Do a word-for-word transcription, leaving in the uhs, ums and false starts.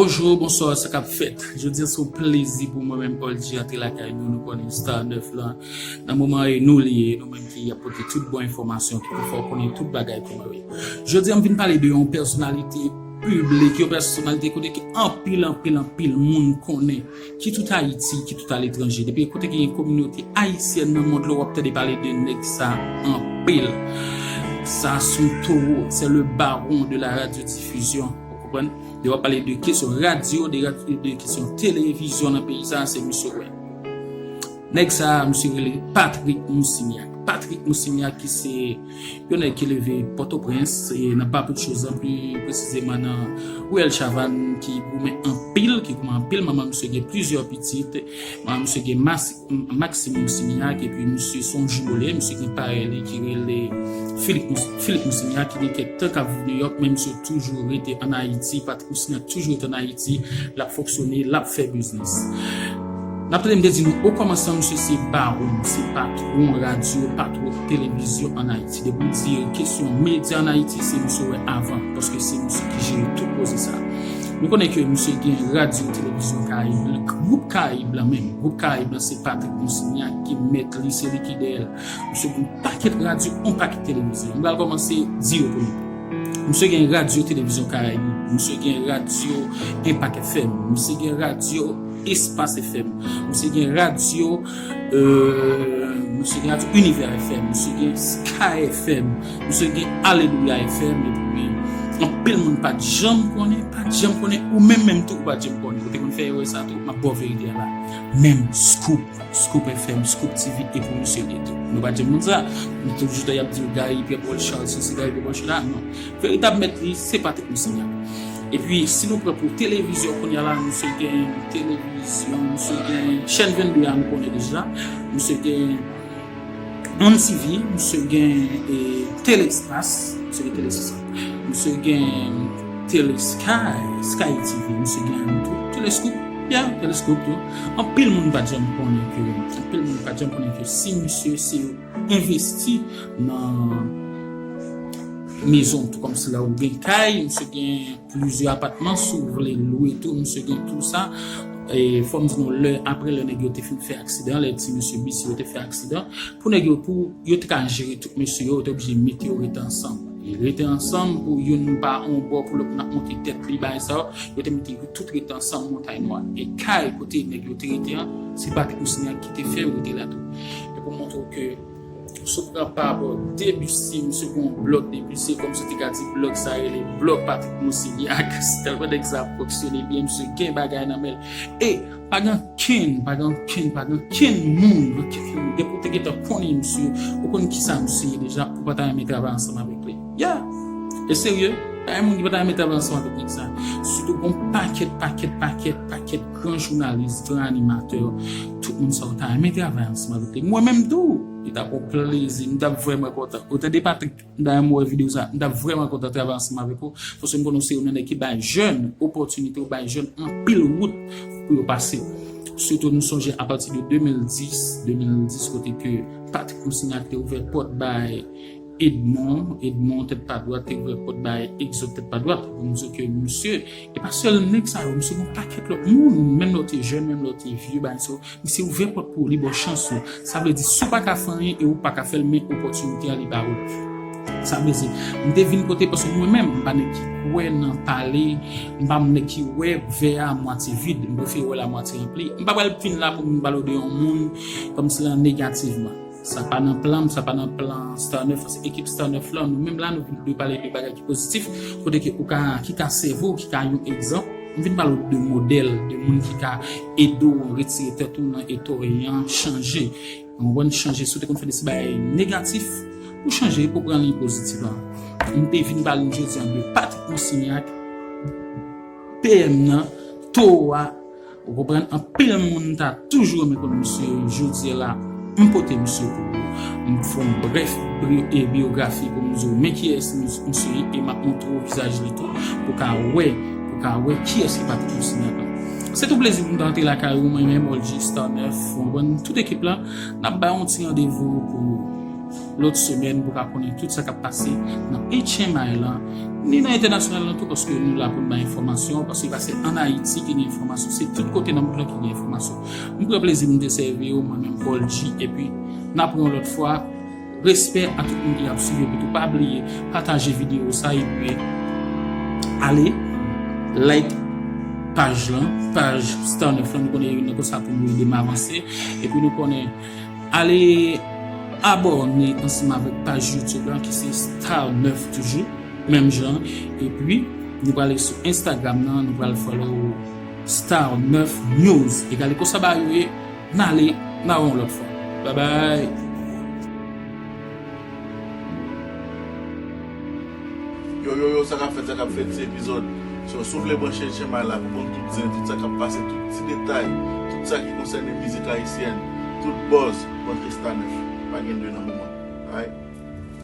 Bonjou, bonswa, sa k ap fèt? Jodi a se yon plezi pou mwen menm, Oldji, antre lakay nou. Nou konnen Star nèf lan, nan moman e nou li ye, nou menm ki ap pote tout bon enfòmasyon, ki pou fè w konnen tout bagay kòman yo ye. Jodi a, m vin pale de yon pèsonalite piblik, yon pèsonalite kote ke anpil, anpil, anpil moun konnen, ki tout Ayiti, ki tout aletranje. Depi kote gen kominote ayisyèn nan mond lan, w ap tande pale de nèg sa anpil. Sa se yon towo, c'est le baron de la radiodiffusion, ou konprann? Lè w ap pale de kesyon radyo, de, rad- de kesyon televizyon nan peyi sa, se misye w wè. Nèg sa, misye rele Patrick Moussignac. Patrick Moussignac ki se yon nèg ki leve Pòtoprens, e nan Papouchozan, pli presizeman nan Riyèl Chavann, ki goumen anpil, ki goumen anpil. Manman misye gen plizyè pitit. Manman misye gen Mas- Maxime Moussignac, epi misye se yon jimele, misye gen parèy li ki rele Philippe Mous- Philippe Moussignac, ki gen kèk tan k ap viv New York, men misye toujou rete ann Ayiti. Patrick Moussignac toujou rete ann Ayiti, l ap fonksyone, l ap fè biznis. N ap tande m te di nou, okòmansman, misye se bawon, se patwon radyo, patwon televizyon ann Ayiti. Depi w di kesyon medya ann Ayiti, se misye w wè avan, paske se misye ki jere tout koze sa. Nou konnen ke misye gen Radyo Televizyon Karayib, gwoup Karayib lan menm. Gwoup Karayib lan se Patrick Moussignac ki mèt li, se li ki dèyè l. Misye gen yon pakèt radyo, yon pakèt televizyon. M pral kòmanse di yo pou nou. Misye gen Radyo Televizyon Karayib, misye gen Radyo Impact F M, misye gen Radyo Espace F M, misye gen radyo, euh, misye gen Radyo Univers F M, misye gen Sky F M, misye gen Alelouya F M, epi anpil moun pa t janm konnen, pa t janm konnen, ou menm menm tou ou pa t janm konnen. Ou te konn fè erè sa tou, m ap ba w verite a la. Menm Scoop, Scoop F M, Scoop T V, e pou misye li tou. Nou pa t janm konn sa. Nou toujou ta y ap di w Guy Pierre Paul Charles, se Guy Pierre Paul Charles, non. Veritab mèt li, se Patrick Moussignac. Epi, si nou pran pou televizyon kounye a la, misye gen televizyon, misye gen chèn vennde a, nou konnen deja. Misye gen One T V, misye gen, e, Telespas, misye gen Telespas. Misye gen Telesky, Sky T V, misye gen tou, Telescoop, yeah, Telescoop tou. Anpil moun pa t janm konnen ke, anpil moun pa t janm konnen ke si misye se yo envesti nan mezon, tou kòmsi la ou gen kay, misye gen plizyè apatman, si w vle lwe tou, misye gen tou sa. E fò m di nou, lè, apre lè nèg yo te fin fè aksidan, lè ti mesye Bisi yo te fè aksidan, pou nèg yo, pou yo te ka jere tout mesye yo, yo te oblije mete yo rete ansanm. E rete ansanm pou youn pa on bò, pou lòt nan monte tèt li, bagay sa yo, yo te mete yo tout rete ansanm Montay Nwa. E kay kote nèg yo te rete an, se Patrick Moussignac ki te fè yo rete la tou. E pou montre w ke si w pran pa bò Debussy, misye gen yon blòk Debussy, kòmsi w te ka di blòk sa rele blòk Patrick Moussignac, tèlman nèg sa ap fonksyone byen, misye gen bagay nan men l. E pa gen ankenn, pa gen ankenn, pa gen ankenn moun, ankenn moun, depi w te gentan konnen misye, ou konn kisa misye ye deja, ou pa ta renmen travay ansanm avèk li. Yeah! E serye, pa gen moun ki pa ta renmen travay ansanm avèk nèg sa. Sitou gon pakèt, pakèt, pakèt, pakèt gran jounalis, gran animatè, tout moun sa yo ta renmen travay ansanm avèk li. Mwen menm tou, li t ap yon plezi, m t ap vrèman kontan. Ou tande Patrick, dayè m wè videyo sa, m t ap vrèman kontan travay ansanm avèk ou, paske m konnen w se youn nan nèg ki bay jèn opòtinite, ou bay jèn anpil wout pou yo pase. Sitou nou sonje apati de de mil dis, de mil dis kote ke Patrick Moussignac te ouvè pòt bay Edmond, Edmond tèt pa dwat, te ouvè pòt bay Exode tèt pa dwat. Pou m di w ke misye, e pa sèl nèg sa yo, misye gen yon pakèt lòt moun, menm lè w te jèn, menm lè w te vye, bagay sa yo, misye ouvè pòt pou ou, li ba w chans ou. Sa vle di, si w pa ka fè anyen e ou pa ka fè l, men opòtinite a, li ba ou l. Sa vle di, m te vin kote, paske mwen menm, m pa nèg ki kwè nan pale, m pa nèg ki wè vè a mwatye vid, m prefere wè l a mwatye ranpli. M pa pral vin la pou m pale w de yon moun kòmsi la negativman. Sa pa nan plan m, sa pa nan plan Star nèf, ekip Star nèf lan, nou menm la, nou vin de pale de bagay ki pozitif, kote ke ou ka, ki ka sèvi w, ki ka yon egzanp. M vin pale w de modèl, de moun ki ka ede w retire tèt ou nan etò w ye an, chanje. Ou konprann, chanje, si w te konn fè de ti bagay negatif, ou chanje pou pran liy pozitif lan. M te vin pale n jodi an de Patrick Moussignac, P M nan, towo a, ou konprann, anpil moun ta toujou renmen konn misye, jodi a la, m pote misye pou ou. M fè yon brèf bi- e biyografi pou m di w men kiyès mis- misye ye, e m ap montre w vizaj li tou, pou w ka wè, pou w ka wè kiyès ki Patrick Moussignac lan. Se tou plezi pou m ta antre lakay ou, mwen menm, Oldji, Star nèf, ou konprann, tout ekip la, n ap bay yon ti randevou pou lòt semèn pou w ka konnen tout sa k ap pase nan H M I lan, ni nan entènasyonal lan tou, paske nou la pou n bay enfòmasyon, paske pa se ann Ayiti ki gen enfòmasyon, se tout kote nan mond lan ki gen enfòmasyon. M pran plezi pou m te sèvi w, mwen menm Paul G, epi n ap wè yon lòt fwa. Respè a tout moun ki ap swiv, epi tou pa bliye pataje videyo sa, epi ale like paj lan, paj Star nèf lan, nou konnen youn nan konsa pou nou ede m avanse, epi nou konnen ale abòne ansanm avèk paj YouTube lan ki se Star nèf toujou, menm jan, epi nou prale sou Instagram nan, nou pral follow Star nèf News. E gade konsa bagay yo ye, n ale, n a wè yon lòt fwa. Babay. Yo, yo, yo, sa k ap fèt, sa k ap fèt, se epizòd. So, si w vle branche H M I la pou konn tout zen, tout sa k ap pase, tout ti detay, tout sa ki konsène mizik ayisyèn, tout buzz, branche Star nèf. Pa gen de nan moman. Alright?